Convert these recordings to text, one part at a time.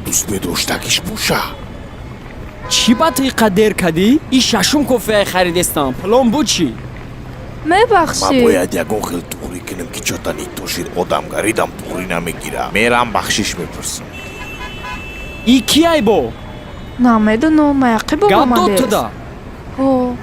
Дӯстмедоштагиш боша. Чӣ ба ту иқа дер кадӣ? И шашум кофеай харидестам, плон буд чӣ? Ман Мебахшӣ. бояд ягон хел туғрӣ кунем, ки чота нитошид, одамгаридам туғрӣ намегира. Мерам, бахшиш мепурсам. И кияй бо? Намедонам, маяқи Гап дод бобомадест. туда. Ҳо.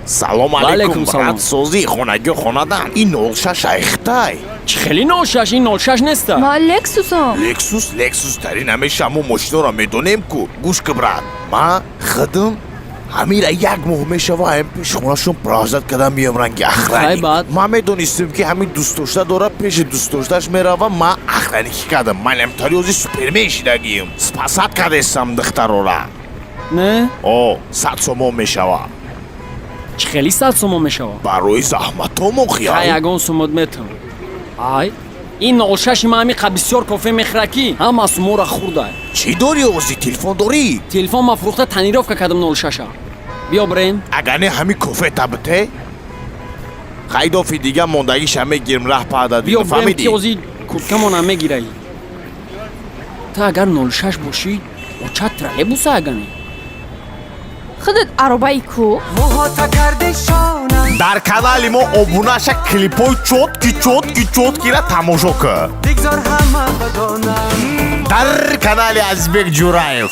Салом алейкум. Ваалайкум салом. Брат, созӣ, хонагиё хонадан? Ин 06 айхтай? Чӣ хеле 06? Ин 06 неста. Ман Лексусам. Лексус, Лексус тари намеша, мо мошиноро медонем ку. Гӯш ки, брат, ман худам ҳамира як моҳ мешава, ҳам пеши хонашон провожать кардам, миём ранги Хай, охранник. баъд? Ман медонистем, ки ҳамин дӯстдошта дора, пеши дӯстдошташ мерава. Ман охранникӣ кардам, ман лемтари ози супермен шидагием, спасать кардестам духтарора. Не. О, 100 сомон мешава. Чӣ хели 100 сомон мешава? Барои заҳматомо. Хай. Хиял. Ягон сумот метам. Ай, ин 06-и ман ҳамиқа бисёр кофе мехӯра, ки ҳама сумора хӯрда. Чӣ дорӣ ози? Телефон дорӣ? Телефон ма фурӯхта, тонировка кардам 06-а. Биё, брем. Агар не, ҳамин кофета бите, хайдофи дига мондагиша мегирм, раҳ пада. Биё, брем. Фаҳмидӣ? Ки ози курткамона мегираи. Та агар 06 бошӣ, оча троллейбуса агане. Худат аробаи ку. Дар канали мо обунаша, клипҳои чёткий, чёткий, чёткий ра тамошо кун дар канали Азизбек Ҷураев.